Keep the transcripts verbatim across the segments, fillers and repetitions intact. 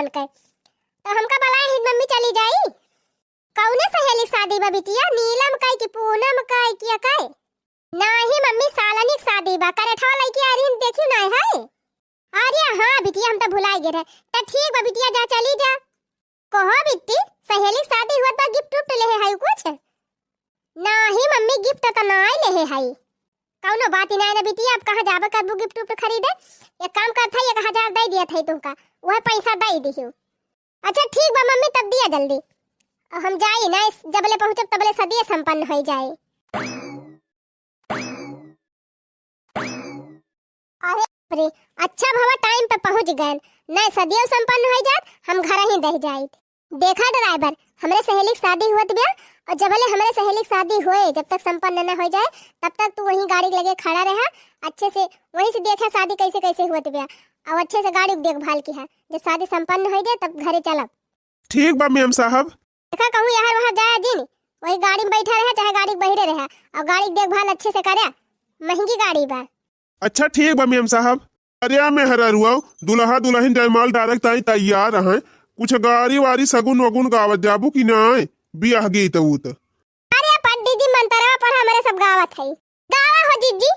के। तो हमका बुलाए ही मम्मी, चली जाई। कौने सहेली के शादी बा बिटिया? नीलम का कि पूनम का कि का? नाही मम्मी, सालनी के शादी बा, करेठवा लइके आ रही, देखियो ना है। अरे हाँ बिटिया, हम तो भुलाए गए रहे। तो ठीक बा बिटिया, जा चली जा। कहो बिट्टी, सहेली के शादी हुआ बा, gift उफ्ट लेहे है कुछ? नाही मम्मी, gift तो नाही लेहे है। कौनो बात ही नाही ना बिटिया, अब कहाँ जाबे करबू gift उफ्ट खरीदे? एक काम करत है, एक हजार दे दिया था तुमका, वह पैसा दे दियो। अच्छा ठीक बा मम्मी, तब दिया जल्दी। और हम जाई ना, इस जबले पहुँचब तबले सदिये संपन्न हो जाए। अरे बाप रे, अच्छा भवा टाइम पे पहुँच गए, नहीं सदियों संपन्न हो जात, हम घर ही रह जाइत। देखा ड्राइवर, हमरे सहेली के शादी हुआ बिया, और जबले हमरे सहेली के शादी होए, जब तक संपन्न न हो जाए, तब तक तू वहीं गाड़ी के लगे खड़ा रहा, अच्छे से वहीं से देखा शादी कैसे कैसे हुआ बिया, और अच्छे से गाड़ी के देखभाल किहा। जब शादी संपन्न हो जाए, तब घरे चलब। ठीक बा मेम साहब। देखा कहूँ यहाँ वहाँ जाया जिन, वही गाड़ी में बैठा रहा, चाहे गाड़ी के बहिरे रहा, और गाड़ी के देखभाल अच्छे से करा, महंगी गाड़ी बा। अच्छा ठीक बा मेम साहब। अरे मेहररुआ, दुल्हा दुल्हन जयमाल डारे ताई तैयार हैं, कुछ गारी वारी सगुन वगुन गावत जाबू कि नाय? बियाह गीत उत। अरे पंडित जी मंतरवा पढ़ा, हमरे सब गावत है, गावा हो जीजी।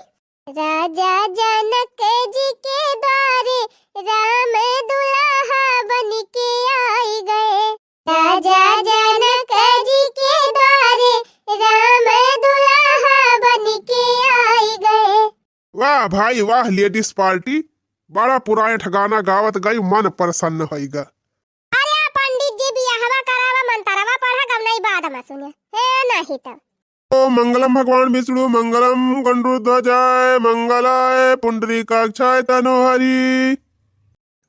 राजा जनक जी के द्वारे राम दुल्हा बन के आई गए। राजा जनक जी के द्वारे राम दुल्हा बन के आई गए। वाह भाई वाह, लेडीज पार्टी, बड़ा पुराने ठगाना गावत गई, मन प्रसन्न होइगा। अरे पंडित जी, बियाहवा करावा, मंतरवा पढ़ा, गवनई बाद में सुने। हे नहीं तो। ओ मंगलम भगवान विष्णु, मंगलम गरुड़ध्वजाय, मंगलाय पुंडरीकाक्षाय तनोहरि।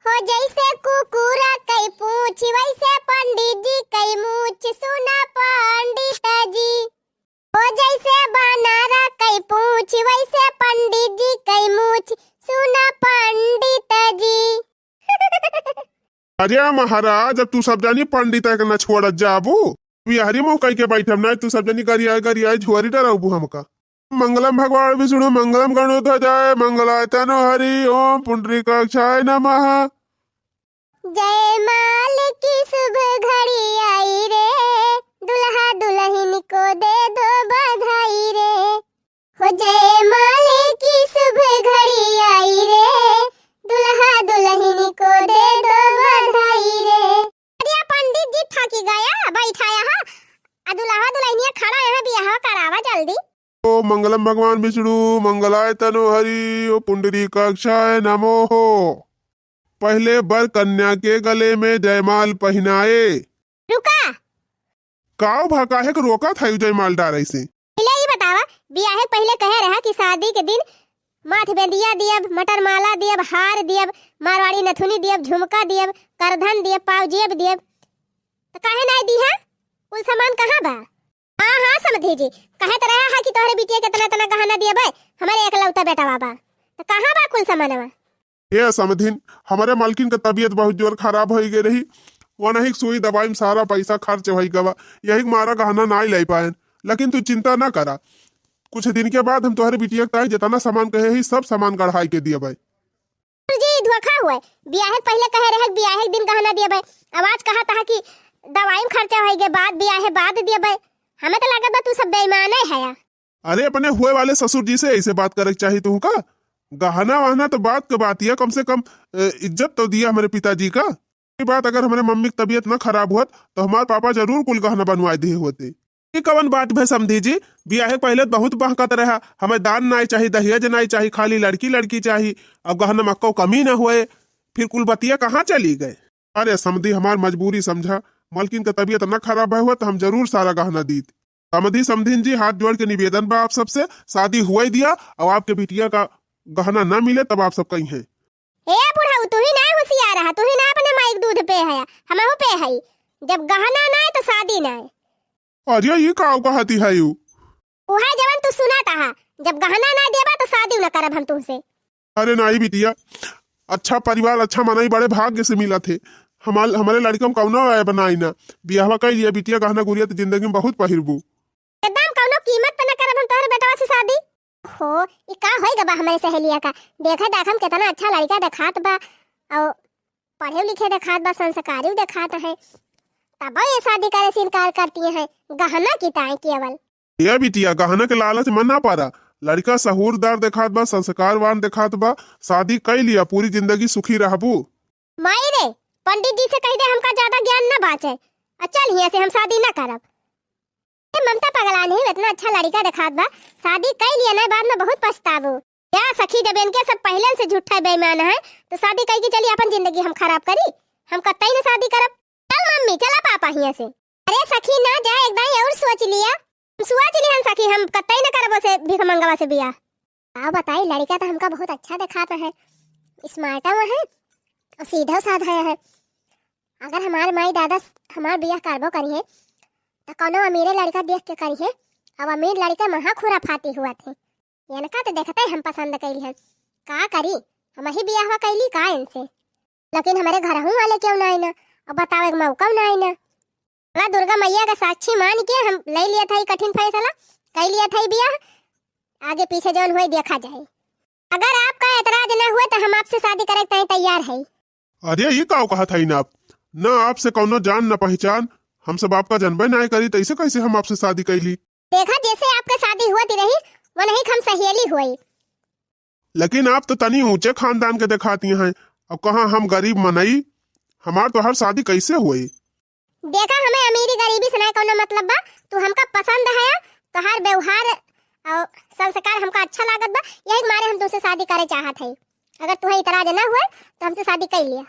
हो जैसे कुकुरा कई पूछ, वैसे पंडित जी कई मूछ, सुना पंडित जी। हो जैसे बानरा कई पूछ, वैसे पंडित जी कई मूछ, सुना पंडित जी। अरे महाराज, अब तू सब जानी पंडित के न छोड़त जाबू। बिहारी मुँह कई के बैठब ना, तू सब जानी गरियाए गरियाए झोरी डराबू हमका। मंगलम भगवान विष्णु, मंगलम गरुड़ध्वजाय, मंगलाय तनोहरि, ओम पुंडरीकाक्षाय नमः। जयमाल की शुभ घड़ी आई रे, दुल्हा दुल्हन को दे दो बधाई रे। हो जयमाल की शुभ घड़ी आई रे, दुल्हा दुल्हन को दे दो बधाई रे। अरे पंडित जी थकी गया, बैठाया हा, आ दुल्हा दुल्हनिया खड़ा यहाँ, बियाह करावा जल्दी। ओ मंगलम भगवान विष्णु, मंगलाय तनोहरि, ओ पुंडरीकाक्षाय नमो हो। पहले बर कन्या के गले में जयमाल पहिनाए। रुका। काव भा काहे के रोकत है जयमाल डारे से? पहले ई बतावा, बियाहे के पहले कहे रहा कि शादी के दिन माथ बेंदिया दियब, मटर माला दियब, हार दियब, मारवाड़ी नथुनी दियब, झुमका दियब, करधन दियब, पाव जेब दियब, तो काहे नाई दिहा? कुल सामान कहाँ बा? हाँ, हाँ, समधी जी, कहे तो रहा है कि तोहरे बिटिया के इतना, इतना गहना दिया बे, हमारे एकलौता बेटवा बा, तो कहाँ बा कुल सामानवा? ए समधिन, हमारे मालकिन के तबीयत बहुत जोर खराब होई गई रही, वनही के सुई दवाई में सारा पैसा खर्च होई गवा, यही के मारा गहना नाई लाई पाएन, लेकिन तू चिंता ना करा, कुछ दिन के बाद हम तोहरे बिटिया के ताई जितना सामान कहे ही, सब सामान गढ़ाई के दिया बे। जी, धोखा हुआ। बियाहे के पहले कहे रहे, बियाहे के दिन गहना दिए बे। अब आज कहा था कि दवाई में खर्चा होई गे, बाद बियाहे बाद दिए बे। हमें तो लागत बा तू सब बेईमाने है या। अरे, अपने हुए वाले ससुर जी से ऐसे बात करे के चाही तुहका। गहना वहना तो बात के बात या, कम से कम, ए, इज्जत तो दिया हमारे पिताजी का। ये बात अगर हमारे मम्मी की तबीयत ना खराब होत, तो हमारे पापा जरूर कुल गहना बनवाए दिए होते। ई कवन बात भे समधी जी? बियाहे के पहिले त बहुत बहकत रहा, हमें दान नाई चाही, दहेज नाई चाही, खाली लड़की लड़की चाही, अब गहना में कौ कमी न होए, फिर कुल बतिया कहाँ चली गए? अरे समधी, हमार मजबूरी समझा, मलकिन के तबीयत न खराब भय हुआ त हम जरूर सारा गहना दीत। समधी, समधिन जी, हाथ जोड़ के निवेदन बा आप सबसे, शादी हुए दिया, और आपके बिटिया का गहना न मिले तब आप सब कहीं हैं। ए बुढ़ऊ, तू ही ना होशियार रहा, तू ही ना अपने माई के दूध पे है, हमहू पे है। जब गहना ना है तो शादी ना है। अरे, ये का कहती है यू? उहे जवन तू सुनात हा, जब गहना ना देबा तो शादी न करब हम तुमसे। अरे नाही बिटिया, अच्छा परिवार, अच्छा मनई बड़े भाग्य से मिलत है। हमार, हमरे लड़का में कौनो ऐब नाई ना। बियाहवा कई लिया बिटिया, गहना गुरिया तो जिंदगी में बहुत पहिरबू। एकदम कौनो कीमत पे न करब हम तोहरे बेटवा से शादी। हो, ई का होई गबा हमरे सहेलिया का? देखा देख हम कितना अच्छा लड़का देखात बा। और पढ़े लिखे देखात बा, संस्कारिउ देखात है, तबो ये शादी करे से इनकार करती हैं, गहना की ताई केवल। ए बिटिया, गहना के लालच में ना परा। लड़िका सहूरदार देखात बा, संस्कारवान देखात बा, शादी कइ लिया, पूरी जिंदगी सुखी रहबू। माई रे, पंडित जी से कहि दे हमका ज्यादा ज्ञान ना बाचे, अउर चल हियाँ से, हम शादी ना करब। ए ममता पगला नहीं, इतना अच्छा लड़िका देखात बा, शादी कइ लिया, नहीं बाद में बहुत पछताबू। या सखी, जब इनके सब पहिले से झूठा बेईमान है, तो शादी कइ के चली अपन जिंदगी हम खराब करी, हम कतई न शादी करब। चल मम्मी, चला पापा हियाँ से। अरे सखी ना जा, एक दाई अउर सोच लिया। हम सोच लिहन सखी, हम कतई न करब ओसे भीख मंगवा से बियाह। का बताई, लड़िका तो हमका बहुत अच्छा देखात है, smart है, सीधा साधा है। अगर हमार माई दादा हमार बियाह करबो करिहे, तो कौनो अमीरे लड़िका देख के करिहे। अब अमीर लड़िका महा खुराफाती हुआ थे। इनका तो देखते हम पसंद कइली हन। का करी, हमही बियाहवा कइली का इनसे? लेकिन हमरे घरहू वाले क्यों ना आइना, अब बतावे के मौका ना आइना। भला दुर्गा मैया का साक्षी मान के हम ले लिया था ई कठिन फैसला, कइ लिया था ई बियाह। आगे पीछे जौन हुए देखा जाए। अगर आपका एतराज ना हुए तो हम आपसे शादी करे के ताईं तैयार है। अरे, ई का कहत हईन आप? न आपसे कौनो जान न पहचान, हम सब आपका जनबे नाय करी, त ऐसे कैसे हम आपसे शादी कैली? देखा, जैसे आपके शादी हुआ थी रही, वो नहीं हम सहेली हुई। लेकिन आप तो तनी ऊंचे खानदान के देखाती हैं। अब कहाँ हम गरीब मनई, हमार तोहार शादी कैसे हुई? देखा, हमें अमीरी गरीबी से ना कौनो मतलब बा, तू हमका पसंद है, तोहार व्यवहार और संस्कार हमका अच्छा लागत बा, यही मारे हम तुमसे शादी करे चाहत है। अगर तुम्हें इतराज ना हुए तो हमसे शादी कर लिया।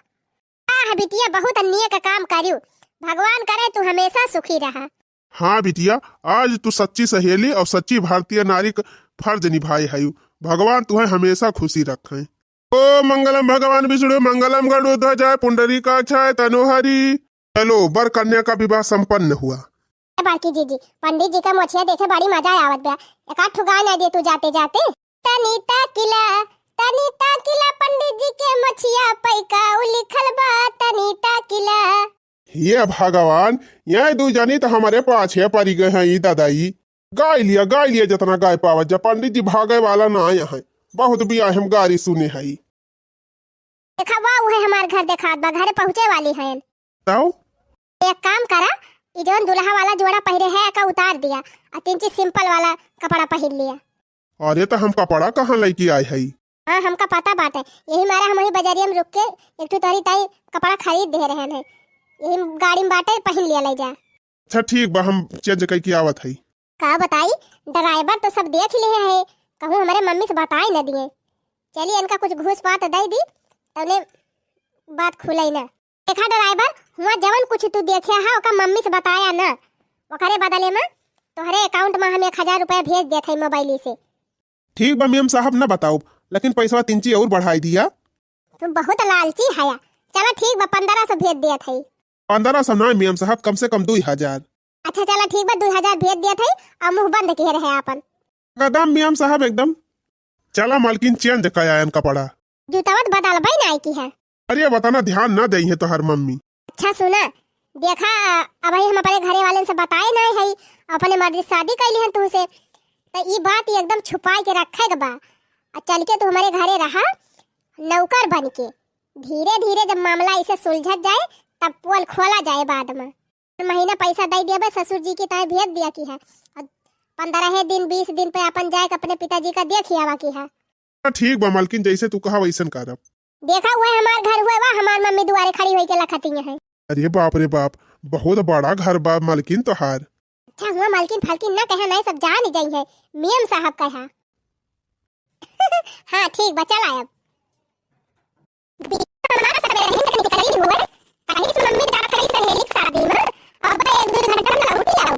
आह बिटिया, बहुत नेक काम करियो, भगवान करे तू हमेशा सुखी रहा। हाँ बिटिया, आज तू सच्ची सहेली और सच्ची भारतीय नारी क फर्ज निभाए हयू। भगवान तुहे हमेशा खुशी रखे। ओ मंगलम भगवान विष्णु मंगलम गरुड़ ध्वजाय पुंडरीकाक्षाय तनोहरी। चलो, बर कन्या का विवाह संपन्न हुआ। ए बड़की जीजी, पंडित जी का मोछिया देखे बड़ी मजा आवत बा। एक आध ठो गा ना दे तू जाते जाते। तनी ताकिला, तनी ताकिला, पंडित जी के मोछिया पै का लिखल बा, तनी ताकिला। हे भगवान, ये दू जनी तो हमारे पाछे पड़ी गए हैं, ई दादा ई। गाय लिया, गाय लिया, जितना गाय पावत जा, पंडित जी भागे वाला ना आए हैं। बहुत बियाह हम गारी सुने हई। देखा, वाह, उहे हमार घर देखात बा, घरे पहुँचे वाली हैं। तौ? एक काम करा, ई जौन दुल्हा वाला जोड़ा पहिरे है, एका उतार दिया, आ तीन चीज simple वाला कपड़ा पहिर लिया। अरे, तो हम कपड़ा कहाँ लेके आए हई? हाँ, हमका पता बाटे, यही मारे हम वही बजरिया में रुक के एक ठो तोहरी ताई कपड़ा खरीद दे रहे हैं, यही गाड़ी में बाटे, पहिन लिया, ले जा। अच्छा ठीक बा, हम change करके आवत हई। का बताई, driver तो सब देख ही लिहे है, कहूँ हमरे मम्मी से बताए न दिए। चलिए, इनका कुछ घूस पात दे दी, तउने बात खुले ना। देखा driver, हुआ जवन कुछ तू देखे है, ओका मम्मी से बताया ना, ओकरे बदले में तोहरे account में हम एक हजार रुपया भेज देत हई mobile से। ठीक बा मेम साहब, न बताउब, लेकिन पैसवा तीन ची और बढ़ाई दिया। तू बहुत लालची हया। चला ठीक बा, पन्द्रह सौ भेज देत हई। पन्द्रह सौ ना मेम साहब, कम से कम दुई हजार। अच्छा चला ठीक बा, दुई हजार भेज देत हई, आ मुँह बंद किहे रहे आपन। एकदम मेम साहब, एकदम। चला मालकिन, change कयायन कपड़ा। जूतवा त बदलबे नाई की है। अरे वतना ध्यान ना देई है तोहर मम्मी। अच्छा सुना, देखा, अबही हम अपने घरे वालन से बताए नाई हई, अपने मर्जी से शादी कैली हन तुमसे, त ई बात ई एकदम छुपाई के रखे के बा। आ चल के तू हमारे घरे रहा नौकर बन के। धीरे धीरे जब मामला इसे सुलझत जाए, तब पोल खोला जाए बाद में। हर महीना पैसा दे देबे ससुर जी की, तहे भेज दिया की है। और पन्द्रह दिन, बीस दिन पे अपन जाए के अपने पिताजी का देख आवा की है। हाँ, ठीक बा मालकिन, जैसे तू कहा वैसन करब। देखा, वह हमार घर हुए बा, हमार मम्मी दुआरे खड़ी होई के लखती है। अरे बाप रे बाप, बहुत बड़ा घर बा मालकिन तोहार। अच्छा हुआ मालकिन फालकिन ना कहे, नहीं सब जान जाई है, मेम साहब कहा। हाँ ठीक बा, चल आयब। बिटिया हमार सबेरे ही निकली हुए, कहीं से मम्मी जात रही सहेली के शादी में, अब एक दो घंटा में लौट आओ।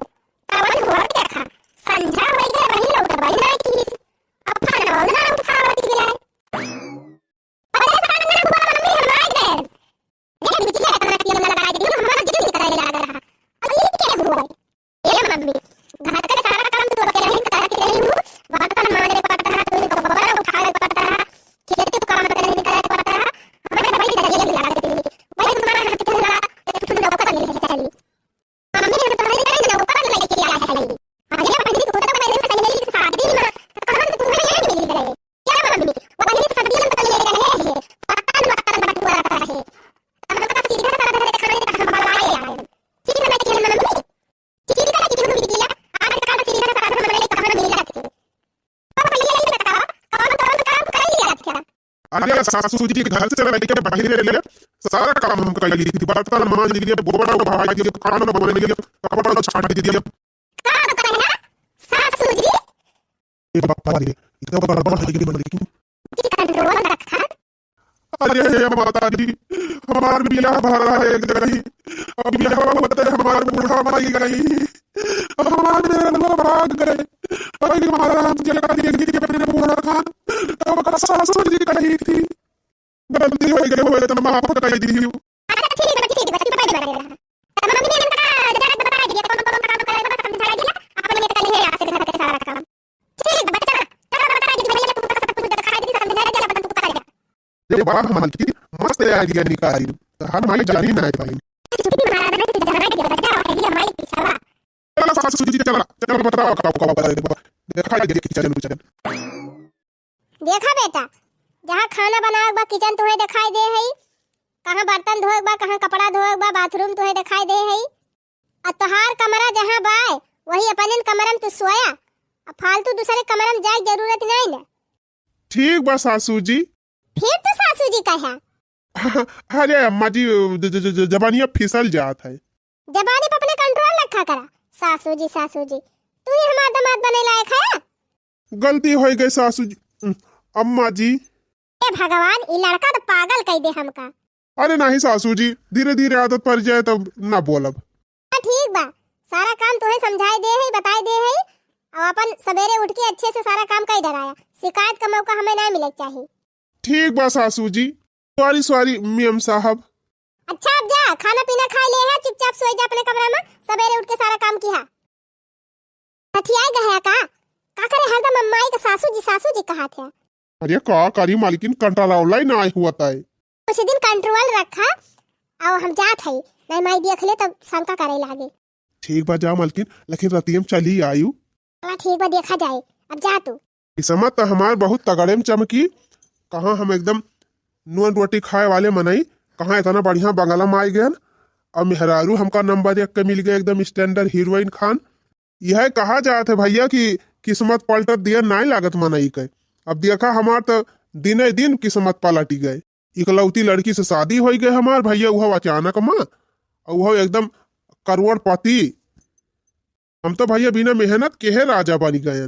कवन हुआ देखा, संझा होई गए, वही लौट गई ना की। अब खाना वाला ना उठावत गया। अरे सामने हुआ मम्मी हम आ गए। देख बिटिया इतना तेल ना लगा दी, हमारा जिद निकल लग रहा। अब ये क्या हुआ? ए मम्मी, घर के सारा काम तू अकेले ही करती रही हूँ। बर्तन मांजे पड़ता है, तू कपड़ा उठावे पड़ता है, खेत के काम अकेले ही करे पड़ता है। हमारे भाई की तरह ये लगा देती है। भाई तुम्हारा हाथ के लगा, एक ठुन लोग का नहीं है चली। मम्मी ने तो हमारी तरह अरे सासू जी घर से लेके बाहर ले, सारा काम हम कर लिए, बर्तन मांज लिए, गोबर उठा लिए, खाना बना लिए, कपड़ा छाट लिए। का बताई ना सासू जी? ये बाबा रे, ये तो गड़बड़ है, ये मन की। जी, कंट्रोल रखा। अरे हे माता जी, हमार बियाह भरा है एक जगह ही, अब बियाह होते हमार बूढ़ा मर गई, हमार मेहररुआ भाग गए। अरे महाराज, जगह दे दी अपने बूढ़ा खान, तब का सासू जी कही थी, गलती हो गई, हो तो माफ कर दी। अच्छा, ठीक है, ठीक है, ठीक है, ठीक है, ठीक है। तब मम्मी ने इनका जरा बता दिया, कौन कौन काम करे, बस समझा दिया, अपन ये कर ले, यहाँ से घर के सारा काम। ठीक बा, चला, चला, बता दीजिए भैया, तुमको सब कुछ दिखा दीजिए, समझा दीजिए, अपन तुमको पकड़ लिया। ये बड़ा हम की मस्त आइडिया निकाली, तो हर माई जानी ना पाई। छुट्टी महाराज ने तो जरा के बता, ये माई पिछावा। चला सासू जी, चला, चला, बताओ, बताओ, बताओ, बताओ, दिखा दीजिए किचन, किचन। देखा बेटा, जहाँ खाना बनावे बा, किचन तुहे दिखाई दे है, कहाँ बर्तन धोए बा, कहाँ कपड़ा धोए बा, बाथरूम तुहे दिखाई दे है, आ तोहार कमरा जहाँ बाय, वही अपने कमरा में तू सोया, आ फालतू दूसरे कमरा में जाए के जरूरत नहीं न। ठीक बा सासू जी। फिर तो सासू जी कहा। अरे अम्मा जी, ज-, ज-, ज-, ज-, जबानिया फिसल जात है। जबानी पे अपने कंट्रोल रखा करा। सासू जी, सासू जी, तू ही हमार दामाद बने लायक है। गलती हो गई सासू जी, अम्मा जी। ए भगवान, ई लड़का तो पागल कई दे हमका। अरे नहीं सासू जी, धीरे धीरे आदत पड़ जाए तब ना बोलब। हाँ, ठीक बा, सारा काम तुहे समझाए दे है, बताए दे है, और अपन सवेरे उठ के अच्छे से सारा काम कर डराया। शिकायत का मौका हमें ना मिले के चाही। ठीक बा सासू जी, सॉरी सॉरी मेम साहब। अच्छा, अब जा, खाना पीना खा ले है, चुपचाप सोए जा अपने कमरा में, सवेरे उठ के सारा काम किहा। हथियाए गया का? का करे हरदम अम्माई के सासू जी, सासू जी कहा थे? अरे का करी मालकिन, कंट्रोल ऑनलाइन आए हुआ था। कुछ दिन कंट्रोल रखा, आओ हम जात हई, नहीं माई देख ले तब शंका करे लागे। ठीक बा जा मालकिन, लेकिन रतियम चली आयु। हाँ ठीक बा, देखा जाए, अब जा तू। किस्मत तो हमार बहुत तगड़े में चमकी, कहाँ हम एकदम नून रोटी खाए वाले मनई, कहाँ इतना बढ़िया बंगला में आई गए, और मेहरारू हमका नंबर एक के मिल गए, एकदम स्टैंडर्ड हीरोइन खान। यह कहा जात है भैया कि किस्मत पलटत दिया नाई लागत मनई के। अब देखा हमार तो दिने दिन किस्मत पलट गए। इकलौती लड़की से शादी हो गए हमार भैया, वह अचानक में, और वह एकदम करोड़पति। हम तो भैया बिना मेहनत के है राजा बन गए।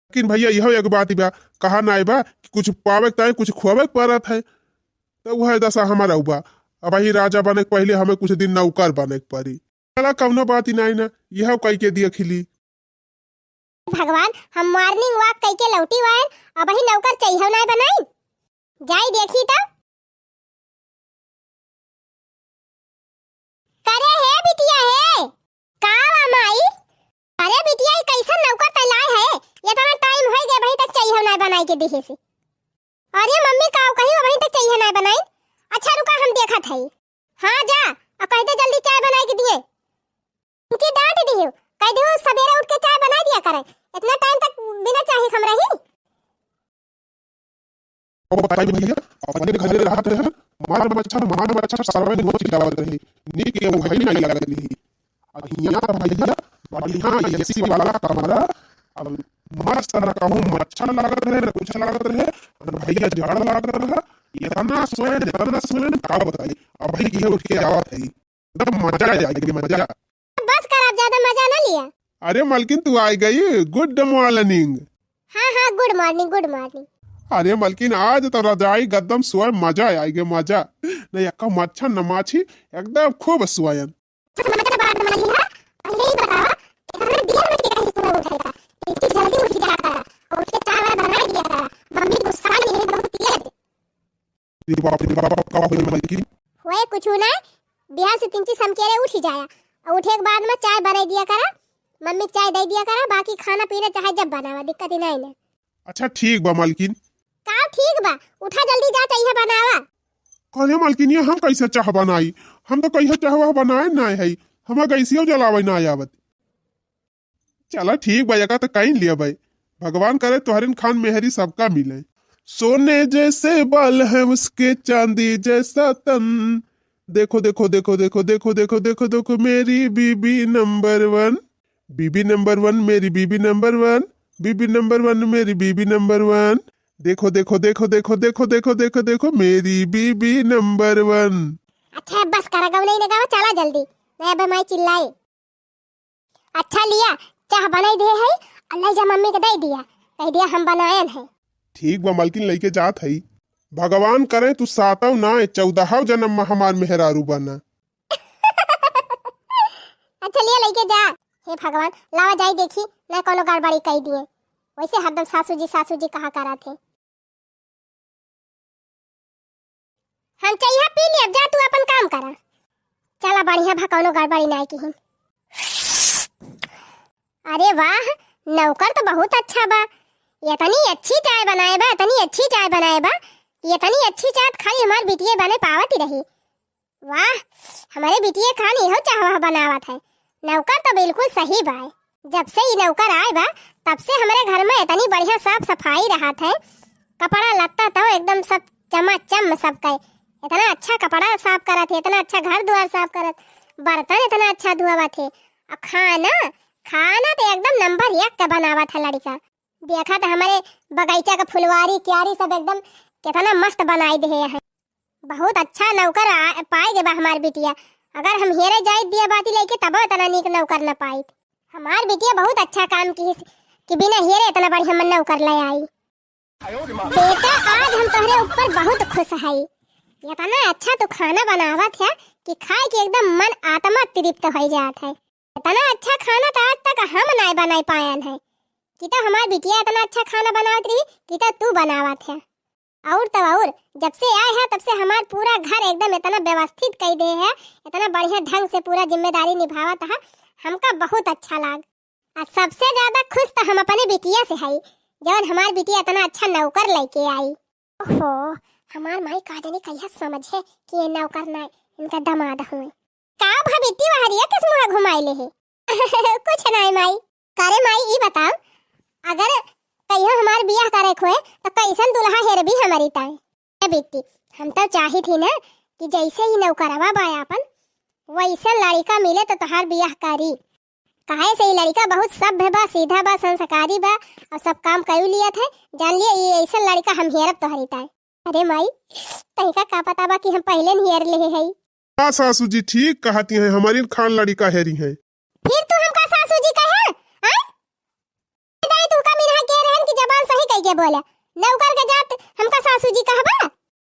लेकिन भैया यह एक बात बा, कहा नाई बा कि कुछ पावे के ताई कुछ खोवे के पड़त है, तो वह दशा हमारा बा। अब ही राजा बने के पहले हमें कुछ दिन नौकर बने के पड़ी। चला, कौनो बात ही नाई ना, यह कई के दिया खिली। भगवान, हम मॉर्निंग वॉक कई के लौटी वायन, अब ही नौकर चाहिए नाई बनाई। जाई देखी तो। करे हे बिटिया हे, का वा माई? अरे बिटिया, ई कैसन नौकर तैलाय है? इतना टाइम होई गए, अबहीं तक चाय हम नाय बनाई के दिहे से। अरे मम्मी, का कही, अबहीं तक चाय नाय बनाई। अच्छा रुका, हम देखत हई। हाँ जा, और कह दे जल्दी चाय बनाई के दिए। इनकी डांट दिहु, कह दिहु सबेरे उठ के चाय बनाई दिया करे। इतना टाइम तक बिना चाय हम रही? अब बताई भैया, अपने घरे रहत रहे, मार मच्छर, मार मच्छर, सरवे नोच के आवत रहे, नीक के वही नहीं लागत रही। अब हियां तो भैया, बढ़िया एसी वाला कमरा, अब मस्त न कहूँ मच्छर लागत रहे, न कुछ लागत रहे, न भैया जाड़ लागत रहा, इतना सोए, इतना सोए, का बताई। अब भाई ये उठ के आवत है, एकदम मजा आ जाएगी, मजा। बस कर, अब ज्यादा मजा ना लिया। अरे मलकिन, तू आई गई, गुड मॉर्निंग। हाँ, हाँ, गुड मॉर्निंग, गुड मॉर्निंग। अरे मलकिन, आज तो रजाई गद्दम सोए मजा आई गए, मजा। नहीं, अक्का मच्छर न माछी, एकदम खूब सोयन। अच्छा, मजा बात बनाई है, पहले ही बतावा, इतना देर में के कहीं सुबह उठेगा, इतनी जल्दी उठ जाता, और उठ के चाय वाय बनाई दिया था, मम्मी गुस्सा नहीं है, बहुत तेज। अरे बाप रे बाप, का होई मलकिन? होए कुछ ना, बिहान से तीन चीज समकेरे उठ ही जाया, और उठे के बाद में चाय बनाई दिया करा, मम्मी के चाय दे दिया करा, बाकी खाना पीना चाहे जब बनावा, दिक्कत ही नहीं ना। अच्छा ठीक बा मलकिन। का ठीक बा, उठा जल्दी जा, चाय बनावा। अरे मलकिन, ये हम कैसे चाह बनाई, हम तो कैसे चाह वाह बनाए ना है, हमें गैसियो जलावे ना आवत। चला ठीक बा, एका त काइन लिया भाई। भगवान करे तोहरिन खान मेहरी सबका मिले। सोने जैसे बाल हैं उसके, चांदी जैसा तन। देखो, देखो, देखो, देखो, देखो, देखो, देखो, देखो, मेरी बीबी नंबर वन, बीबी नंबर वन, मेरी बीबी नंबर वन, बीबी नंबर वन, मेरी बीबी नंबर वन। देखो, देखो, देखो, मेरी बीबी नंबर वन। अच्छा, अब बस करा, गौ नहीं ना गावा, चला जल्दी, नहीं अब माई चिल्लाई। अच्छा लिया, चाह बनाई दे है, अल्लाह जा मम्मी के दे दिया, कह दिया हम बनायन है। ठीक बा मलकिन, लइके जात है। भगवान करे तू सातव ना, चौदहव जन्म में हमार मेहरारू बना। अच्छा लिया, लइके जा। हे भगवान, लावा जाई देखी, ना कोनो गड़बड़ी कई दिए। वैसे हरदम सासू जी, सासू जी कहा करा थे। हम चाहिए पी लिया, जा तू अपन काम करा। चला बढ़िया भा, कोनो गड़बड़ी नाई किहिन। अरे वाह, नौकर तो बहुत अच्छा बा। इतनी अच्छी चाय बनाए बा, इतनी अच्छी चाय बनाए बा, इतनी अच्छी चाय तो खाली हमार बिटिया बने पावत ही रही। वाह, हमरे बिटिया खान इहो चाहवा बनावत है। नौकर तो बिल्कुल सही बाय। जब से ई नौकर आए बा, तब से हमरे घर में इतनी बढ़िया साफ सफाई रहत है, कपड़ा लत्ता तो एकदम सब चमाचम सब कहे। इतना अच्छा कपड़ा साफ करत है, इतना अच्छा घर द्वार साफ करत, बर्तन इतना अच्छा धोवत है। और खाना, खाना तो एकदम नंबर एक का बनावत है लड़का। देखा तो हमरे बगीचा का फुलवारी क्यारी सब एकदम कितना मस्त बनाई दे है। बहुत अच्छा नौकर आ, पाए गे बा हमार बिटिया। अगर हम हेरे जाइत दिया बाती लेके, तबो इतना नीक नौकर न पाइत। हमार बिटिया बहुत अच्छा काम की कि बिना हेरे इतना बढ़िया मन नौकर ले आई। बेटा, आज हम तोहरे ऊपर बहुत खुश हई। इतना अच्छा तू खाना बनावत है कि खाए के एकदम मन आत्मा तृप्त हो जात है। इतना अच्छा खाना तो आज तक हम नाय बनाए पायन है। कि तो हमार बिटिया इतना अच्छा खाना बनावत रही, कि तो तू बनावत है। और तो और, जब से आए है तब से हमार पूरा घर एकदम इतना व्यवस्थित कई दे है, इतना बढ़िया ढंग से पूरा जिम्मेदारी निभावत है, हमका बहुत अच्छा लाग। आ सबसे ज्यादा खुश तो हम अपने बिटिया से हई, जवन हमार बिटिया इतना अच्छा नौकर लेके आई। ओहो, हमार माई का जाने कहिया समझे कि ये नौकर ना, इनका दामाद हुए। का भा बिट्टी वहरिया किस मुँह घुमाई ले है? कुछ नाय माई। करे माई, ई बताओ, अगर कहियो हमार बियाह करे खोए तो कैसन दुल्हा हेरबी हमारी ताई? ए बिट्टी, हम तो चाही थी ना कि जैसे ही नौकरवा बा आपन, वैसा लड़का मिले तो तोहार बियाह करी। काहे से ई लड़का बहुत सभ्य बा, सीधा बा, संस्कारी बा और सब काम कई लियत है। जान लिए ई ऐसा लड़का हम हेरब तोहरी ताई। अरे माई, तहिका का पता बा कि हम पहले नहीं हेर ले है। हाँ सासू जी, ठीक कहती हैं, हमारी खान लड़का हेरी हैं। फिर तू हमका सासू जी कहे, हाँ? दाई, तू का मिनहा के रहन की जबान सही कह के बोला। नौकर के जात हमका सासू जी कहबा?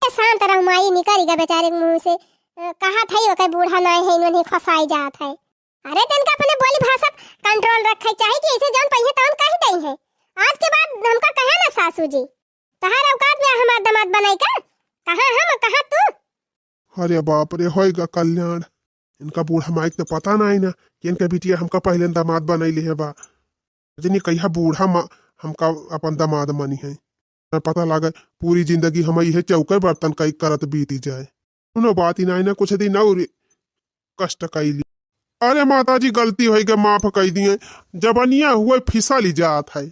ए, शांत रह माई, निकल गए बेचारे के मुंह से। अ, कहा था ही ओके बूढ़ा नाय है, इन्होंने फंसाई जात है। अरे, तनका अपने बोली भाषा कंट्रोल रखे चाही कि ऐसे जौन पहिए तौन कह दई है। आज के बाद हमका कहे ना सासू जी। तहार औकात में हमार दामाद बनाई का? कहाँ हम, कहाँ तू? अरे बाप रे, होएगा कल्याण। इनका बूढ़ा माई के तो पता नहीं ना कि इनका बिटिया हमका पहले दामाद बनाई ले है बा। जनी कहिया बूढ़ा मा-, हमका अपन दामाद मनी है। न पता लागे, पूरी जिंदगी हम इहे चौके बर्तन कई करत बीती जाए। कोनो बात ही नहीं ना, कुछ दिन और कष्ट कैली। अरे माता जी, गलती होई गए, माफ कई दिए। जबनिया हुए फिसली जात है।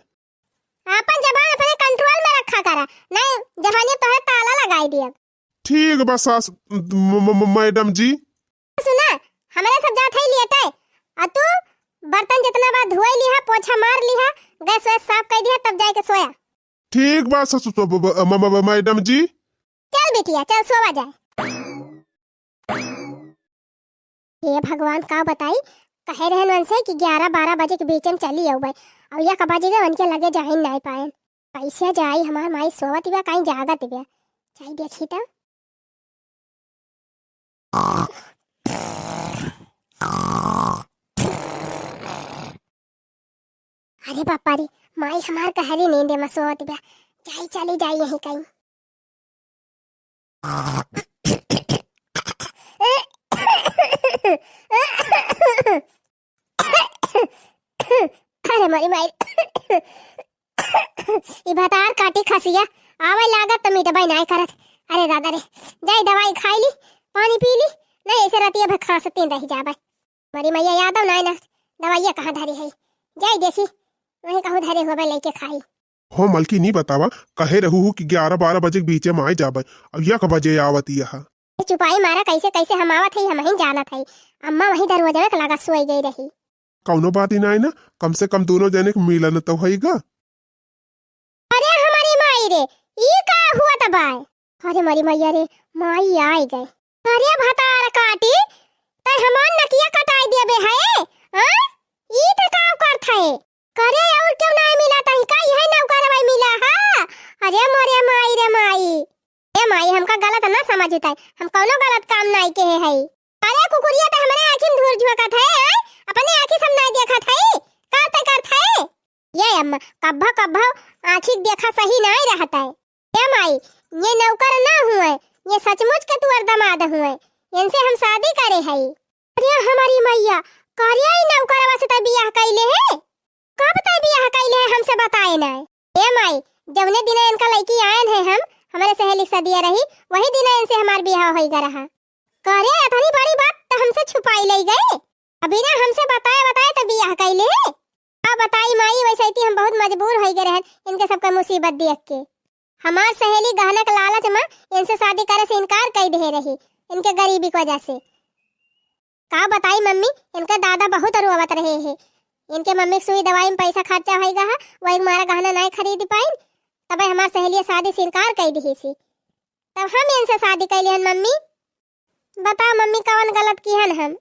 आपन जबान अपने कंट्रोल में रखा करा, नहीं जबनिया तोहरे ताला लगाई दियब। ठीक बा सास, म-, म-, म-, मैडम जी। सुना, हमरे सब जात है लेटे, आ तू बर्तन जितना बा धोई लिहा, पोछा मार लिहा, गैस वैस साफ कर दिहा, तब जाए के सोया। ठीक बा सासू, तो ब-, ब-, म-, म-, म-, मैडम जी। चल बिटिया, चल सोवा जाए। हे भगवान, का बताई, कहे रहन उनसे कि ग्यारह बारह बजे के बीच में चली आउबे, और एक बजे गए उनके लगे जाए नहीं पाए। कैसे जाई, हमार माई सोवत बा, कहीं जागत बा, जाई देखी तो। अरे बापा रे, माई हमार गहरी नींद में सोवत बा, जाई चली जाई यहीं कहीं। अरे मोरी माई, ई भतार काटी खसिया, आवे लागत त मिटबे नाय करत। अरे दादा रे, जाई दवाई खाई ली, पानी पी ली, नहीं ऐसे रतिया भर खांसती रह जाबे। मोरी मैया यादव नाय ना, दवाइया कहाँ धरी है, जाई देखी, वहीं कहूँ धरे होबे लेके खाई। हो मलकिनी, बतावा, कहे रहू हूँ कि ग्यारह बारह बजे के बीचे में आए जाबे, अब एक बजे आवत यह। ए चुपाई मारा, कैसे कैसे हम आवत हई, हमहिन जानत हई। अम्मा वहीं दरवाजा के लगा सोई गई रही। कौनो बात ही नाई ना, कम से कम दोनों जने के मिलन तो होई गा। अरे हमारी माई, रे, ई का हुआ त बाय? अरे मरी मैया रे, माई आइ गए। अरे भतार काटी, तै हमार नकिया कटाइ देबे है, हाँ? ई त का करत है? करे और क्यों नाहीं मिला तही का, यही नौकरवा मिला हा? अरे मोरे माई रे माई। ए माई, हमका गलत ना समझ उताई, हम कौनो गलत काम नाहीं किहे हई। अरे कुकुरिया त हमरे आँखी में धूर झोंकत है, आय? अपने आँखी से हम नाहीं देखत हई, का तै करत है? ये अम्मा, कब्भो कब्भो आँखी के देखा सही नाहीं रहत है। ए माई, ये नौकर ना हुए, ये सचमुच के तुअर दमाद हुए, इनसे हम शादी करे हई। अरे हमारी मैया, करे ई नौकरवा से तै बियाह कइले है? कब तै बियाह कइले है, हमसे बताए नाहीं? ए माई, जौने दिना इनका लइकी आयन है हम, हमरे सहेली सदिया रही, वही दिना इनसे हमार बियाह होई गा रहा। करे अतनी बड़ी बात त हमसे छुपाई लई गए, अभी ना हमसे बताए बताए त बियाह कइले है। का बताई माई, वैसे ही हम बहुत मजबूर होई गए रहन इनके सबका मुसीबत देख के। हमार सहेली गहना के लालच में इनसे शादी करे से इनकार कई दे रही, इनके गरीबी की वजह से। का बताई मम्मी, इनके दादा बहुत रोवत रहे हैं। इनके मम्मी के सुई दवाई में पैसा खर्चा होई गा है, वही मारा गहना नाहीं खरीद पाइन, तब हमार सहेलिया शादी से इनकार कई दिहिसी। तब हम इनसे शादी कई लिहन मम्मी। बताओ मम्मी, कौन गलत किहन हम?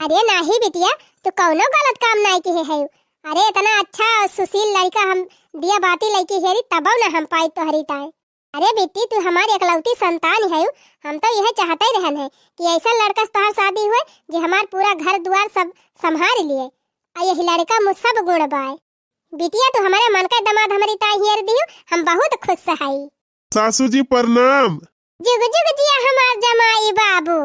अरे नाहीं बिटिया, तू कौनो गलत काम नाहीं किहे है। अरे इतना अच्छा और सुशील लड़का हम दिया बाती लइकी हेरी, तबौ ना हम पाई तोहरी ताई। अरे बिट्टी, तू हमार एकलौती संतान है, हम तो यह चाहते रहन है कि ऐसा लड़का से तोहार शादी हुए जे हमार पूरा घर दुआर सब संभाल लिए। आ यही लड़का में सब गुण बाय। बिटिया, तू हमारे मन का दमाद हमारी ताई हेर दियो, हम बहुत खुश हई। सासू जी प्रणाम। जुग जुग जिया हमार जमाई बाबू।